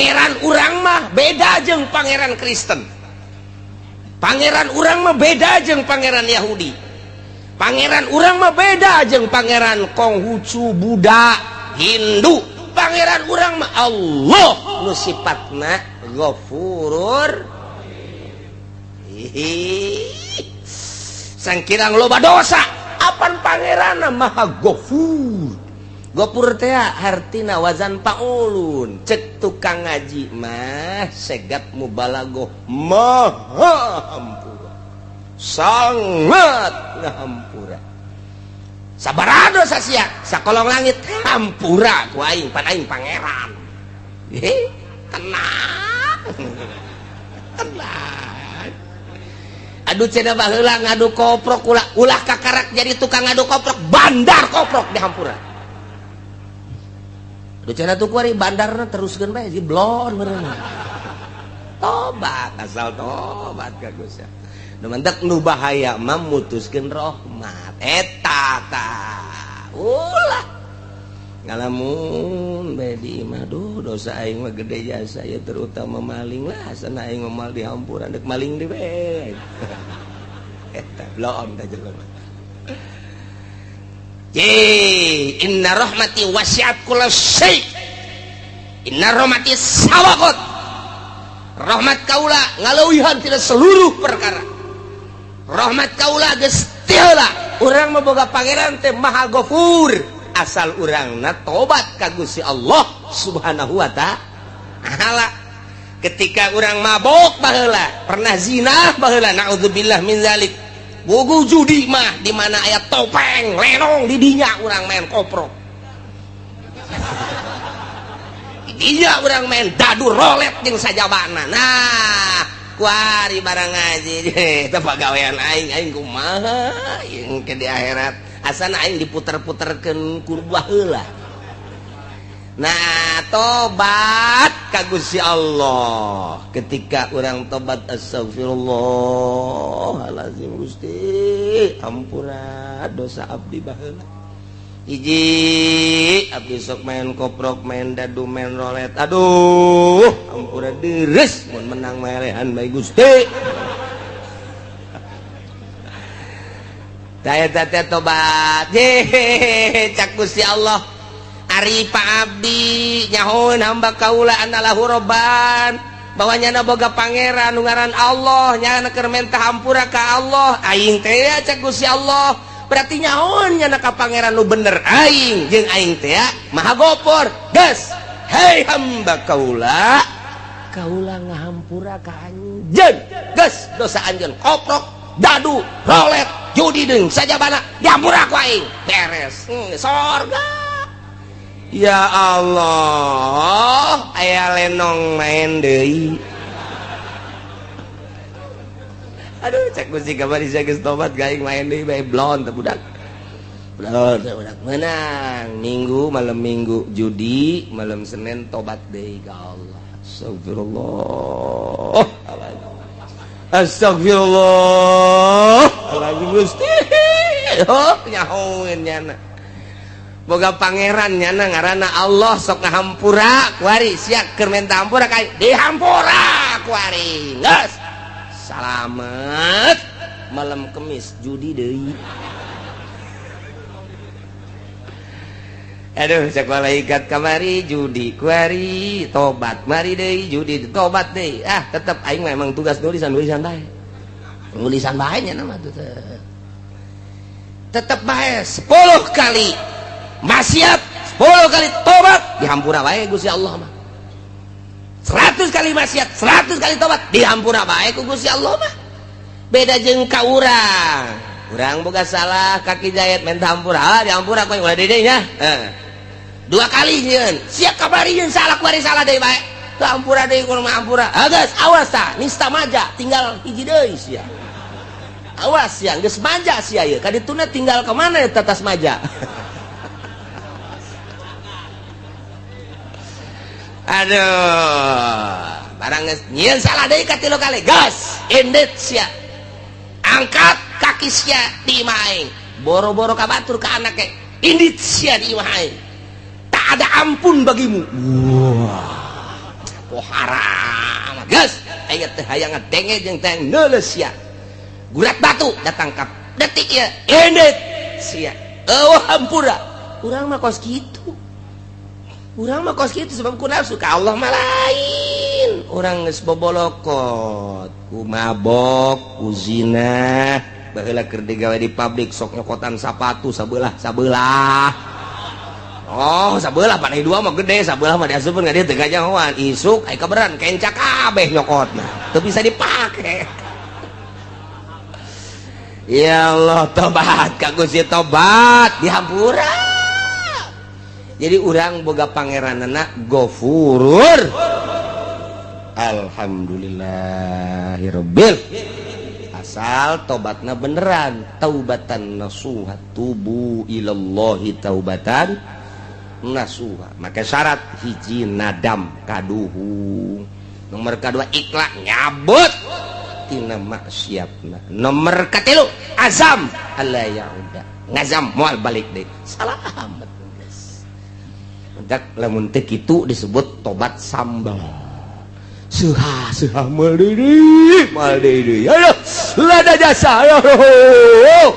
Pangeran urang mah beda jeung pangeran Kristen. Pangeran urang mah beda jeung pangeran Yahudi. Pangeran urang mah beda jeung pangeran Konghucu, Buddha, Hindu. Pangeran urang mah Allah nu sifatna Ghafurur. Sangkirang loba dosa, apan pangeran maha Ghafur. Ghafur teh hartina wazan paulun. Cek tukang ngaji mah segat mubalagoh, maha hampura, sangat ngahampura. Sabaraha dosa sia sakolong langit hampura ku aing, pan aing pangeran. Tenang, tenang. Aduh, cenah baheula ngadu koprok ulah ulah kakarak jadi tukang ngadu koprok, bandar koprok dihampura. Aduh, cenah tuh kuari bandarna teruskeun bae si blon meureun. Tobat, asal tobat ka Gusti. Nu mantak nu bahaya mah mutuskeun rahmat. Eta tah. Ulah ngalamun bae di imah, duh dosa aing mah gede jasa ya, terutama maling lah, asana aing mah moal dihampura, dek maling deui bae. Eta blon tah jelema. Ye, inna rahmati wasi'at kulla syai. Inna rahmati sabaqat. Rahmat kaula ngaleuwihan tina seluruh perkara. Rahmat kaula geus ti heula. Urang mah boga pangeran teh Maha Ghafur. Asal urangna tobat ka Gusti Allah Subhanahu wa Ta'ala. Ketika urang mabok baheula, pernah zina baheula, naudzubillah min zalik. Bogo judi mah di mana aya topeng lenong di dinya urang main koprok. Di dinya urang main dadu rolet jeung sajabana. Nah, kuari barang ngaji eta pagawean aing, aing kumaha jeung ke di akhirat. Asana aing diputer-puterkeun ku baheula. Nah, tobat ka Gusti Allah. Ketika urang tobat, astagfirullahalazim, Gusti ampura dosa abdi baheula. Hiji abdi sok main koprok, main dadu, main rolet. Aduh, ampura deres mun menang melehan bae Gusti. Daya teh tobat. Ye, cak Gusti Allah. Ari Pak Abdi nyahoeun hamba kaula anallahu robban, bahwa nyana boga pangeran nu ngaran Allah, nyana keur menta hampura ka Allah aing teh cak Gusti Allah. Berarti nyahoeun nyana ka pangeran nu bener aing jeung aing teh maha gopor. Geus, hei hamba kaula, kaula ngahampura ka anjeun. Geus dosa anjeun koprok, dadu, rolet, judi deung sajabana dihampura ku aing. Beres. Sorga. Ya Allah, aya lenong main deui. Aduh, cek Gusti kamari sia geus tobat gaing main deui bae blon teh budak. Blon teh budak menang. Minggu malam Minggu judi, malam Senin tobat deui ka Allah. Astagfirullah. Astagfirullah. Lagi Gusti. Oh, nyahoeun nyana. Boga pangeran nyana ngaranna Allah sok ngahampura kuari sia keur menta hampura ka dihampura kuari. Geus. Salamet. Malam Kemis judi deui. Aduh, cek malaikat kamari judi kuari tobat mari deui judi tobat deui. Ah, tetep aing mah emang tugas nulisan-nulisan bae. Nulisan bae nya mah tetep bae 10 kali maksiat, 10 kali tobat dihampura bae Gusti Allah mah. 100 kali maksiat, 100 kali tobat dihampura bae ku Gusti Allah mah. Beda jeung ka urang. Urang boga salah kaki jayat minta hampura, ah dihampura ku ulah deui nya. Dua kali nyieun, sia kabari nyeun salah kuari salah deui bae. Teu hampura deui kudu mah hampura. Ah geus awas tah, nista maja tinggal hiji deui sia. Awas sia geus maja sia ieu, kadituna tinggal ka mana eta tas maja. Aduh, barang geus nyieun salah deui ka tilu kali. Gas, indit sia. Angkat kaki sia di imah aing. Boro-boro ka batur ka anak ge. Indit sia di imah aing. Tak ada ampun bagimu. Wah. Pohara geus aya teh hayang ngadenge jeung teh neuleus sia. Gurat batu datang ka detik ieu endet sia. Eueuh hampura. Urang mah kos kitu. Urang mah kos kitu sebab ku nafsu ka Allah mah lain. Urang geus bobolokot, ku mabok, ku zina, baheula keur digawe di pabrik sok nyokotan sapatu sabelah sabelah. Oh, sabelah panai dua mah gede, sabelah mah diasupkeun ka dieu teu kajahoan. Isuk aya kaberan kenca kabeh nyokotna. Teu bisa dipake. Ya Allah, tobat ka Gusti, tobat dihampura. Jadi urang boga pangeranana Gofurur. Alhamdulillahirabbil. Asal tobatna beneran, taubatan nasuha, tubu ilallahi taubatan nasuha. Maka syarat hiji nadam kaduhung, nomor kedua ikhlas nyabut tina maksiatna, nomor katilu azam alla yauda, ngazam moal balik deui. Salamet geus. Mentak lamun teu kitu disebut tobat sambal. Suha suha moal deui, moal deui. Aduh, lada jasa. Aduh.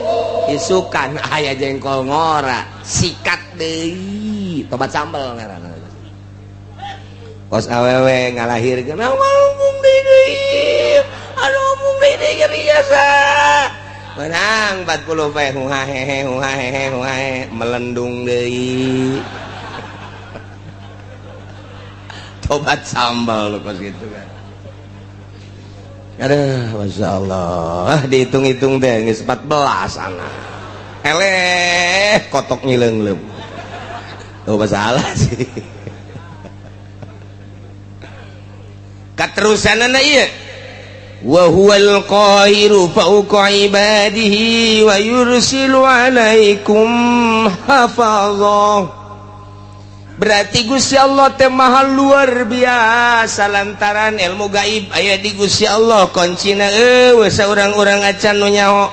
Isukan aya jengkol ngora, sikat deui. Tobat sambal ngaranna. Kos awewe ngalahirkeun, ngomong deui. Aduh, ngomong deui nyeri jasa. Menang 40 pe huhahehe huhahehe huhahe melendung deui. Tobat sambal kos gitu kan. Aduh, Masya Allah, dihitung-hitung deh, geus 14 anak. Eleh, kotok ngileung-leung. Oh, masalah sih. Katerusanana ieu. Wa huwal qahiru fawqa ibadihi wa yursilu alaikum hafazah. Berarti Gusti Allah teh maha luar biasa lantaran ilmu gaib aya di Gusti Allah, kuncina eueuh saurang-urang acan nu nyaho.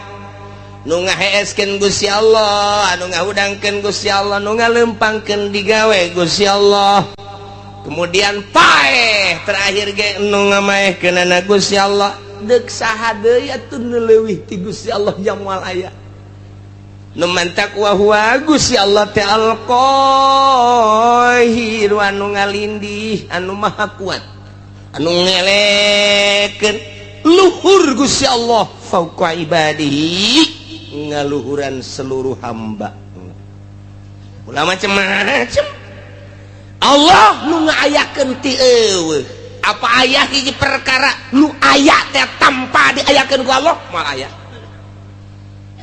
Nu ngaheeskeun Gusti Allah, anu ngahudangkeun Gusti Allah, nu ngalempangkeun digawe Gusti Allah. Kemudian paeh terakhir ge nu ngamaehkeunana Gusti Allah. Deuk saha deui atuh nu leuwih ti Gusti Allah jang moal aya. Nu mantak wa huwa Gusti Allah teh al-Qahir, anu ngalindih, anu maha kuat, anu ngelekeun luhur Gusti Allah fauqa ibadihi, ngaluhuran seluruh hamba. Ulah macem-macem Allah nu ngaayakeun ti eueuh. Apa aya hiji perkara nu aya teh tanpa diayakeun ku Allah? Moal aya.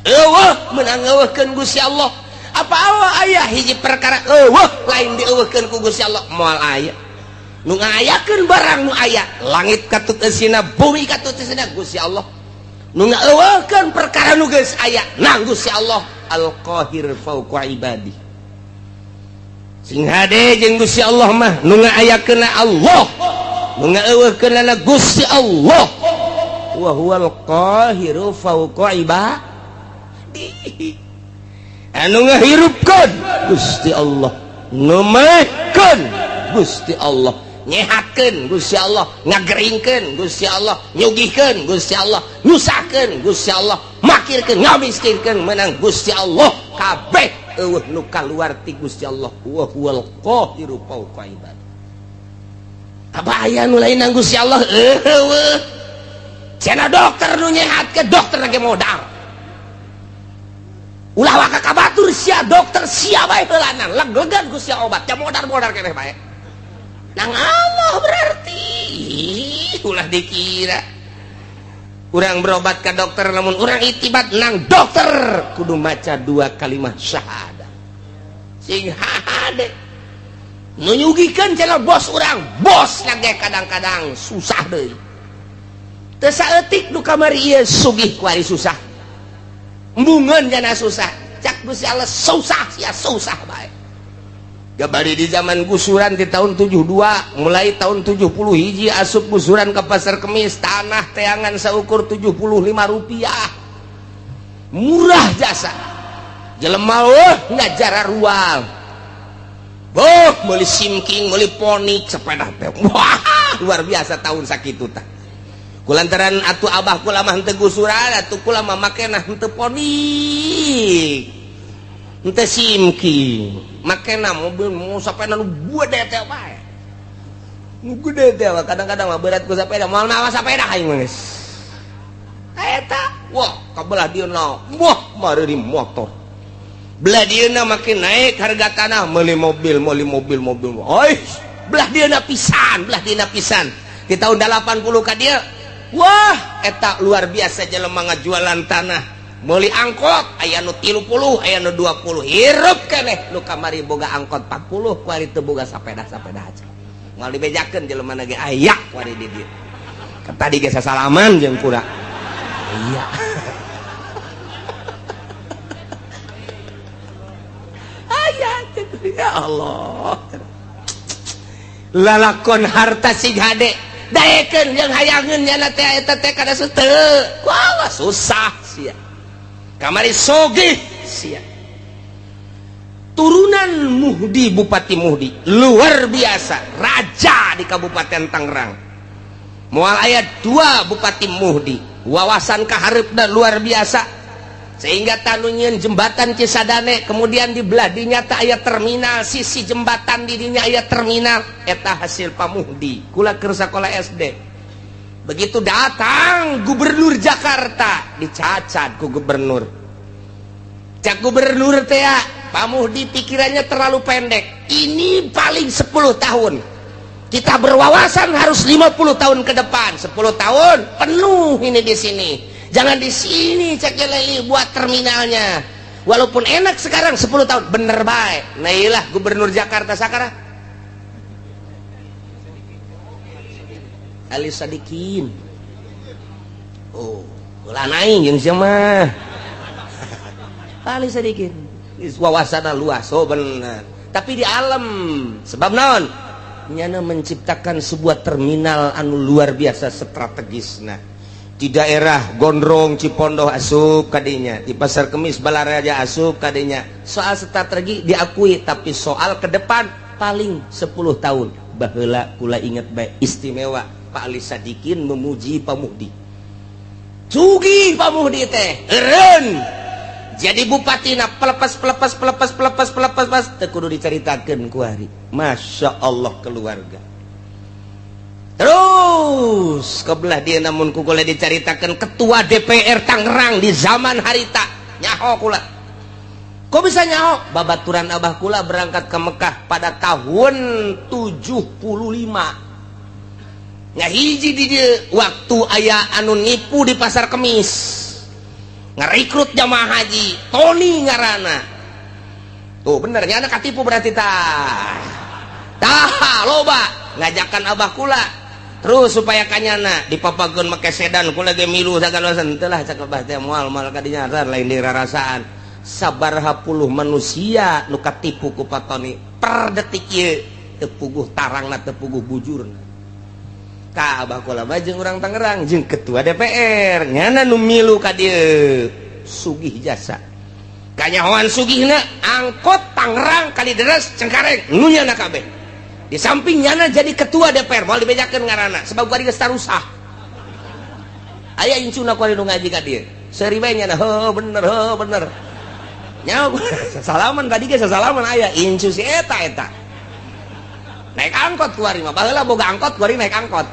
Eueuh meunang eueuhkeun Gusti Allah. Apa Allah aya hiji perkara eueuh lain dieueuhkeun ku Gusti Allah? Moal aya. Nu ngayakeun barang nu aya, langit katut eusina, bumi katut eusina Gusti Allah. Nu ngaeueuhkeun perkara nu geus aya nang Gusti Allah Al-Qahir fauqa ibadi. Sing hade jeung Gusti Allah mah nu ngaayakeunna Allah, nu ngaeueuhkeunna Gusti Allah. Wa huwal qahiru fauqa ibadi. Anu ngahirupkeun Gusti Allah, ngemaehkeun Gusti Allah, nyehatkeun Gusti Allah, ngageringkeun Gusti Allah, nyugihkeun Gusti Allah, nyusahkeun Gusti Allah, makirkeun, ngamiskinkeun menang Gusti Allah. Kabeh eueuh nu kaluar ti Gusti Allah. Wa huwal qahiru fauqa ibad. Apa aya nu lain nang Gusti Allah? Eueuh. Cenah dokter nu nyehatkeun, dokter ge modal. Ulah waka ka batur sia dokter sia bae heulanan, leg-legan ku sia obat, ja modar-modar keneh bae. Nang Allah berarti ulah dikira urang berobat ke dokter, namun urang itibat nang dokter kudu maca dua kalimat syahadah. Sing hade nu nyugikeun cenah bos urang, bos lagi kadang-kadang susah deui. Teu saeutik nu kamari ieu sugih kuari susah. Embungeun jana susah. Cak Gusti Allah susah sia susah bae. Gabari di zaman gusuran di tahun 72, mulai tahun 70 hiji asup gusuran ke Pasar Kemis, tanah teangan saukur 75 rupiah. Murah jasa. Jelema eueuh ngajara rual. Boh, meuli simking, meuli ponik, sepeda teh. Wah, Luar biasa tahun sakitu tah. Kulantaran atuh abah kula mah henteu gusuran, atuh kula mah makena henteu ponik, henteu simking, makena mobil mau sapeda nu gede teh bae. Nu gede teh kadang-kadang mah berat ku sapeda, moal mawa sapeda aing mah geus. Eta wah kabelah dieuna, wah mari motor. Belah dieuna makin naik harga tanah, meuli mobil, meuli mobil, mobil. Oi, belah dieuna pisan, belah dieuna pisan. Di tahun 80 ka dieu, wah eta luar biasa jelema ngajualan tanah, meuli angkot aya nu 30, aya nu 20, hirup keneh. Nu kamari boga angkot 40, kuari teu boga sapeda-sapeda aja. Moal dibejakeun jelema ge aya kuari di dieu. Tadi ge sasalaman jeung kura. Iya. Aya ya Allah. Lalakon harta sig hade daekeun jeung hayangeun nyana teh eta teh kada teu. Wah susah sia. Kamari sogih sia. Turunan Muhdi, Bupati Muhdi luar biasa, raja di Kabupaten Tangerang. Moal aya 2 Bupati Muhdi, wawasan kahareupna luar biasa. Sehingga tanu nyieun jembatan Cisadane, kemudian di belah dinya teh aya terminal, sisi jembatan di dinya aya terminal, eta hasil Pak Muhdi. Kula keur sakola SD. Begitu datang gubernur Jakarta, dicacat ku gubernur. Cak gubernur teh, Pak Muhdi pikirannya terlalu pendek. Ini paling 10 tahun. Kita berwawasan harus 50 tahun ke depan. 10 tahun penuh ini di sini. Jangan di sini cek leli buat terminalnya. Walaupun enak sekarang 10 tahun, bener baik. Nah iyalah gubernur Jakarta sekarang. Ali Sadikin. Oh, ulah naik jeung sia mah. Ali Sadikin. Wawasanna luas, oh bener. Tapi di alam sebab naon? Nyana menciptakan sebuah terminal anu luar biasa strategisna. Di daerah Gondrong Cipondoh asup kadinya, di Pasar Kemis Balaraja asup kadinya. Soal strategi diakui, tapi soal ke depan paling 10 tahun. Baheula kula inget bae istimewa Pak Ali Sadikin memuji Pak Muhdi. Sugih Pak Muhdi teh, eureun. Jadi bupatina pelepas pelepas pelepas pelepas pelepas pas teu kudu dicaritakeun ku hari. Masya Allah keluarga. Terus kebelah dia namun ku kula dicaritakeun ketua DPR Tangerang di zaman harita nyaho kula. Kok bisa nyaho? Babaturan abah kula berangkat ke Mekah pada tahun 75. Ngahiji di dieu waktu aya anu nipu di Pasar Kemis. Ngerekrut jamaah haji, Tony ngarana. Tuh bener nya anak katipu berarti tah. Tah loba ngajakan abah kula. Terus supaya kanyana dipapageun make sedan kula ge milu sagala teu lah cak abah teh moal moal kadinya lain dirarasaan. Sabaraha puluh manusia nu katipu ku Pak Tony per detik ieu teu puguh tarangna, teu puguh bujurna. Ka abah kula mah jeung urang Tangerang jeung ketua DPR nyana nu milu ka dieu sugih jasa. Kanyahoan sugihna angkot Tangerang Kalideres Cengkareng nu nyana kabeh. Di samping nyana jadi ketua DPR moal dibejakeun ngaranna sebab kuari geus tarusah. Aya incuna kuari nu ngaji ka dieu. Seuri bae nyana heuh bener heuh bener. Nyaho sasalaman tadi ge sasalaman aya incu si eta eta. Naik angkot kuari mah baheula boga angkot kuari naik angkot.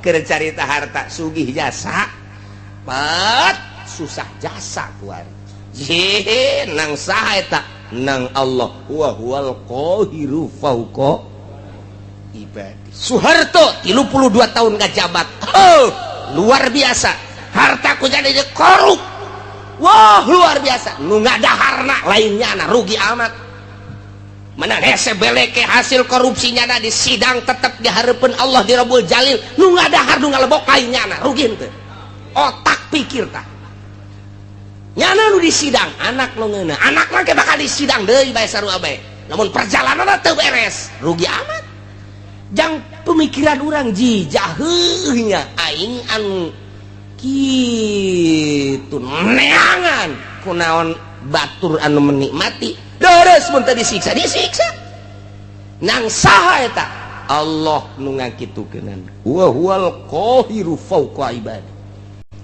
Keur carita harta sugih jasa. Pat susah jasa kuari. Jih nang saha eta? Nang Allah wa huwal qahiru fauqa ibadi. Soeharto 32 tahun ngajabat. Oh, luar biasa. Harta ku jadi korup. Wah, luar biasa. Nu ngadaharna lainnya na rugi amat. Menang hese beleke hasil korupsinya na di sidang tetep dihareupeun Allah di Rabbul Jalil. Nu ngadahar nu ngalebok lainnya na rugi henteu. Otak pikir tah. Nyana nu di sidang anak nu ngeuna, anak mah bakal di sidang deui bae sarua bae. Namun perjalanan teu beres, rugi amat. Jang pemikiran urang ji jaheuhnya aing anu kitu neangan kunaon batur anu menikmati deres mun teu disiksa, disiksa. Nang saha eta? Allah nu ngakitukeunana. Wa huwal qahiru fawqa ibadi.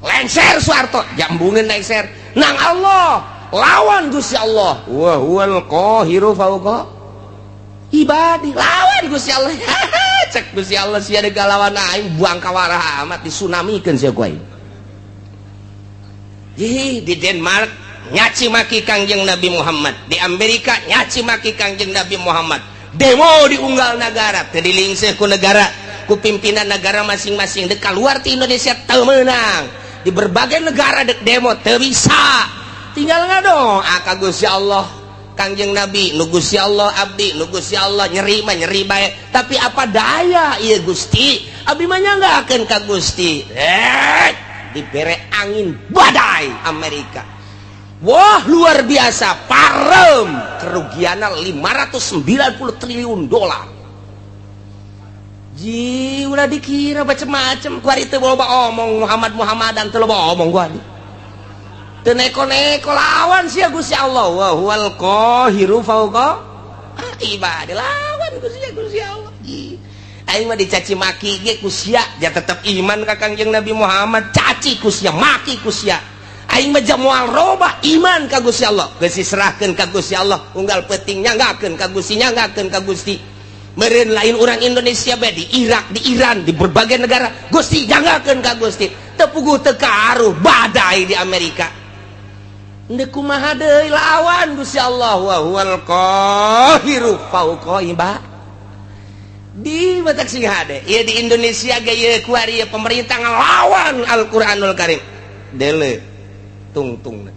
Lengser Soeharto, jambungeun lengser nang Allah, lawan Gusti Allah. Wa huwal qahiru fawqa ibadi, lawan Gusti Allah. Cek Gusti Allah, sia deuk lawan aing buang kawarah amat, disunamikeun sia ku aing. Di Denmark nyaci maki Kangjeng Nabi Muhammad, di Amerika nyaci maki Kangjeng Nabi Muhammad, demo di unggal negara teu dilingseh ku negara, ku pimpinan negara masing-masing. Dek keluar ti Indonesia teu meunang, di berbagai negara dek demo teu bisa, tinggal ngadoa ka Gusti Allah, Kangjeng Nabi nu Gusti Allah, abdi nu Gusti Allah, nyeri mah nyeri bae, tapi apa daya ieu Gusti, abdi mah nyanggakeun ka Gusti. Dibere angin badai Amerika, wah luar biasa, parem, kerugiannya 590 triliun dolar. Ji ulah dikira macem-macem, kuari teu loba omong Muhammad Muhammadan, teu loba omong kuari, teu neko-neko, lawan sia Gusti Allah. Wa huwal qahiru fawqa ibadi, lawan Gusti Gusti Allah. Ji aing mah dicaci maki ge ku sia ja tetep iman ka Kangjeng Nabi Muhammad. Caci ku sia, maki ku sia, aing mah moal robah iman ka Gusti Allah. Geus diserahkeun ka Gusti Allah, unggal peuting nyanggakeun ka Gusti, nyanggakeun ka Gusti. Meureun lain urang Indonesia bae, di Irak, di Iran, di berbagai negara, Gusti, nyanggakeun ka Gusti. Teu puguh teu karuh badai di Amerika. Ndek kumaha deui, lawan Gusti Allah. Wa huwal qahiru fauqa ibad. Di batak sing hade ieu di Indonesia ge ieu kuari ieu pemerintah ngelawan Al-Qur'anul Karim, dele tungtung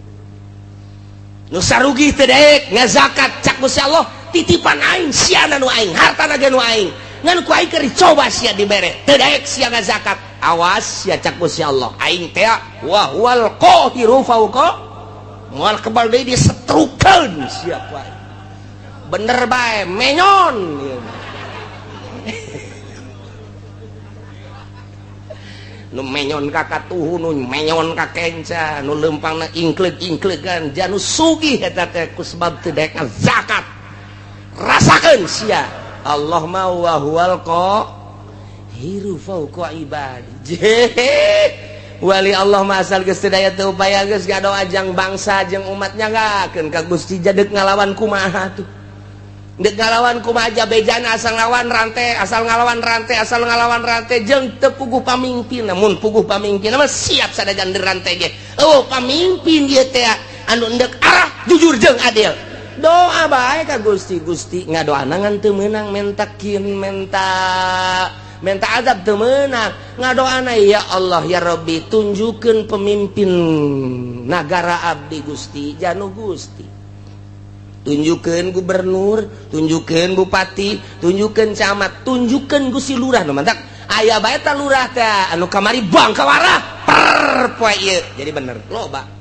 nu sarugi teu daek ngazakat. Cak Gusti Allah, titipan aing, siana nu aing, hartana ge nu aing, ngan ku aing keur dicoba sia dibere, teu daek sia ngazakat, awas sia. Cak Gusti Allah, aing teh wa huwal qahiru fauqa, moal kebal deui, disetrukeun sia ku aing. Bener bae menyon ieu nu menyon ka katuhu, nu menyon ka kenca, nu leumpangna ingkleug-ingklegan, janu sugih eta teh ku sebab teu daek zakat. Rasakeun sia, Allah mah wa huwal qahiru fauqa ibadi. Wali Allah mah asal geus teu daya teu upaya, geus ngadoa jang bangsa jeung umatnya, nyanggakeun ka Gusti. Jadek ngalawan kumaha tuh? Dek ngalawan kumaha bejana, asal ngalawan rantai, asal ngalawan rantai, asal ngalawan rantai, jeung teu puguh pamimpin. Namun puguh pamimpin mah siap sadajan rantai ge. Oh, pamimpin ieu teh anu endek arah jujur jeung adil. Doa bae ka Gusti. Gusti, ngadoana ngan teu meunang, mentakin menta menta azab teu meunang, ngadoana, ya Allah ya Rabbi, tunjukkeun pemimpin nagara abdi Gusti, janu Gusti, tunjukkan gubernur, tunjukkan bupati, tunjukkan camat, tunjukkan Gusti lurah. Nu mantak aya bae ta lurah teh anu kamari bangkawarah per poe ieu jadi bener loba.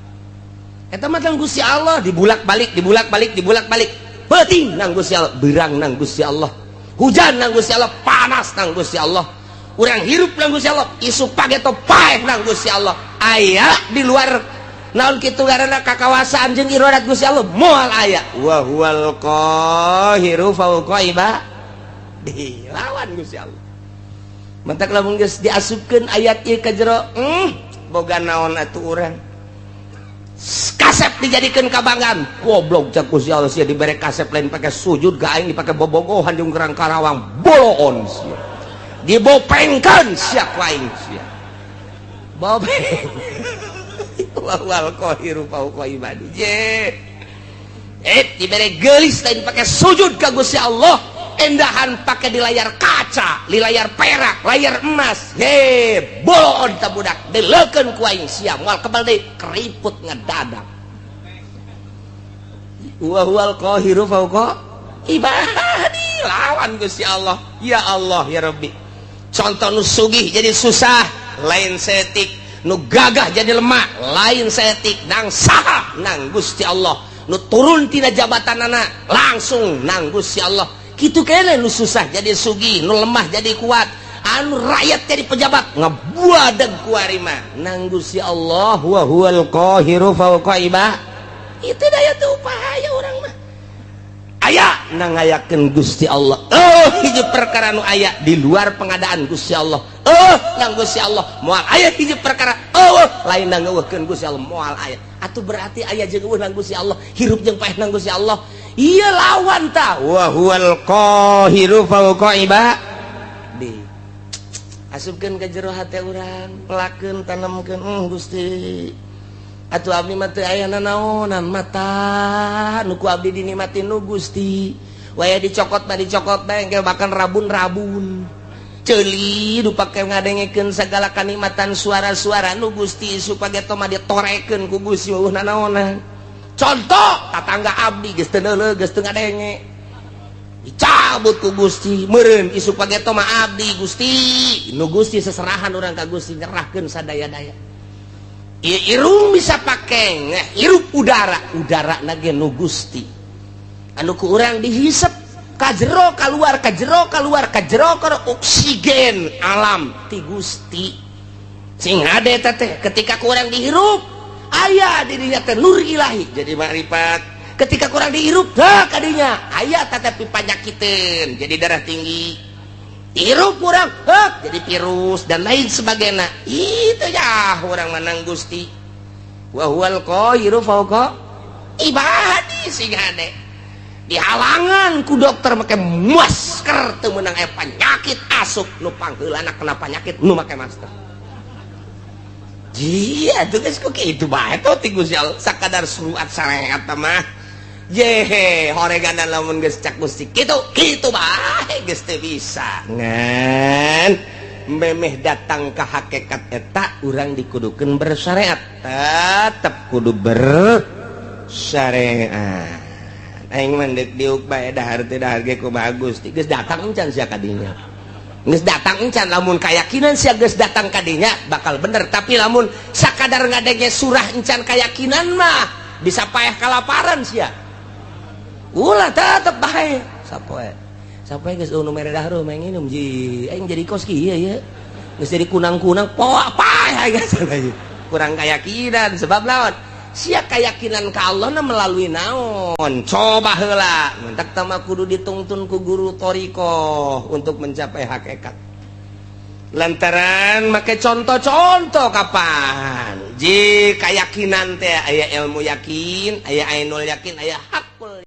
Eta mah Gusti Allah dibulak-balik, dibulak-balik, dibulak-balik. Peuting nang Gusti Allah, beurang nang Gusti Allah, hujan nang Gusti Allah, panas nang Gusti Allah, urang hirup nang Gusti Allah, isuk pageto paeh nang Gusti Allah. Aya di luar naon kitu karena kakawasaan jeung iradat Gusti Allah? Moal aya. Wa huwal qahiru fawqa ibadi, lawan Gusti Allah. Mentak lamun geus diasupkeun ayat ieu ka jero, boga naon atuh urang? Kasep dijadikeun kabanggaan, goblok. Cak Gusti Allah, sia dibere kasep lain pake sujud ka aing, dipake bobogohan jeung gerang Karawang, boloon sia, dibopengkeun sia ku aing sia, bopeng. Wal qahiru fawqa ibadi. Je dibere gelis lain pakai sujud ka Gusti Allah, endahan pakai di layar kaca, di layar perak, layar emas. He, boloon ta budak, dileukeun ku aing sia moal kebal deui, keriput ngedadak. Wa huwal qahiru fawqa ibadi, lawan Gusti Allah. Ya Allah ya Rabbi, contoh nu sugih jadi susah lain setik, nu gagah jadi lemah lain setik, nang saha? Nang Gusti Allah. Nu turun tina jabatan anak langsung nang Gusti Allah. Gitu kene, nu susah jadi sugih, nu lemah jadi kuat, anu rakyat jadi pejabat, ngebuadeg kuari mah nang Gusti Allah. Wa huwal qahiru fawqa ibad, itu daya tuh upaya orang mah. Aya na ngayakeun Gusti Allah. Oh, hiji perkara nu aya di luar pengadaan Gusti Allah. Oh, nang Gusti Allah moal aya hiji perkara. Oh, lain na ngeuweuhkeun Gusti Allah moal aya. Atuh berarti aya jeung euweuh nang Gusti Allah, hirup jeung paeh nang Gusti Allah. Iya, lawan ta. Wa huwal qahiru fawqa ibadi. Asupkeun ke jero hate urang, pelakeun, tanemkeun, Gusti. Atuh abdi mah teu aya nanaonan mata nu ku abdi dinikmati nu Gusti. Waya dicokot mah dicokot bae engke, bahkan rabun-rabun. Ceuli nu pake ngadengekeun sagala kanikmatan suara-suara nu Gusti, supaya mah ditorekeun ku Gusti euweuh nanaonan. Contoh, tatangga abdi geus teu neuleuh, geus teu ngadenge. Dicabut ku Gusti meureun isuk pageto mah abdi Gusti. Nu Gusti seserahan urang ka Gusti, nyerahkeun sadaya-daya. Irung bisa pake hirup udara, udara nage nu Gusti, anu ku urang dihisap ka jero keluar, ka jero keluar, ka jero ke oksigen alam ti Gusti. Sing hade teh ketika ku urang dihirup aya dirinya teh nur ilahi jadi makrifat. Ketika ku urang dihirup dah kadinya aya tetapi panyakiteun jadi darah tinggi, hirup kurang hek jadi virus dan lain sebagainya. Itu ya orang menang Gusti. Wa huwal qahiru fawqa ibadi. Sing hade dihalangan ku dokter make masker teu meunang, aya penyakit asup nu pangheulana kena penyakit nu make masker. Iya, tuh geus kok kitu bae tuh ti Gusti Allah, sakadar surat syariat mah. Yehe, horegan lamun geus cak Gusti kitu, kitu bae geus teu bisa. Ngan memeh datang ke hakikat eta urang dikudukeun bersyariat. Tetep kudu bersyariat. Aing mah deuk diuk bae, dahar teu dahar ge kumaha Gusti. Geus datang encan sia kadinya? Geus datang encan? Lamun keyakinan sia geus datang kadinya bakal bener, tapi lamun sakadar ngadenge surah encan keyakinan mah bisa payah kalaparan sia. Ulah, tetep bae sapoe sapoe geus nu mere dahar mah nginum ji aing jadi kos kieu ya, geus jadi kunang-kunang poa paeh geus kurang keyakinan. Sebab lawan sia keyakinan ka Allah na melalui naon? Coba heula mentak tama kudu ditungtun ku guru thoriqoh untuk mencapai hakikat, lantaran make contoh-contoh kapan ji keyakinan teh aya ilmu yakin, aya ainul yakin, aya hakul.